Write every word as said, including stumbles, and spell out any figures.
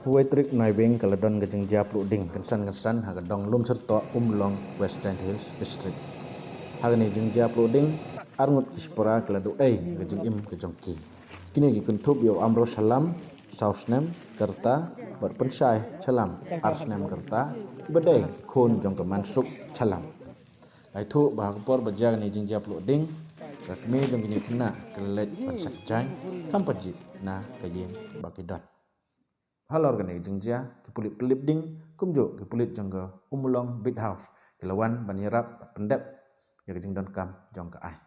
Kawei tarik Naiwieng ka la don ka jingjia pluh ding kynsan kynsan ha ka dong Lumsyrtoh, Ummulong, West Jaintia Hills District. Ha kane jingjia pluh ding, arngut ki shipara ki la duh ei ka jingim ka jong ki. Kine ki kynthup ïa u Amro Shallam, saw snem ka rta, bad u Pynshai Shallam, ar snem ka rta, kiba dei ki khun jong ka Mansuk Shallam. Ka ïathuh ba ha ka por ba jia kane jingjia pluh ding, ka kmie jong kine ki khynnah ka la leit ban sah jaiñ, kham pat jied na ka ïing ba ki don. Halor kane ka jingjia, ki pulit pynlip ding, kumjuh ki pulit jong ka Ummulong Beat House ki la wan ban ïarap bad pyndep ïa ka jingdonkam jong ka aiñ.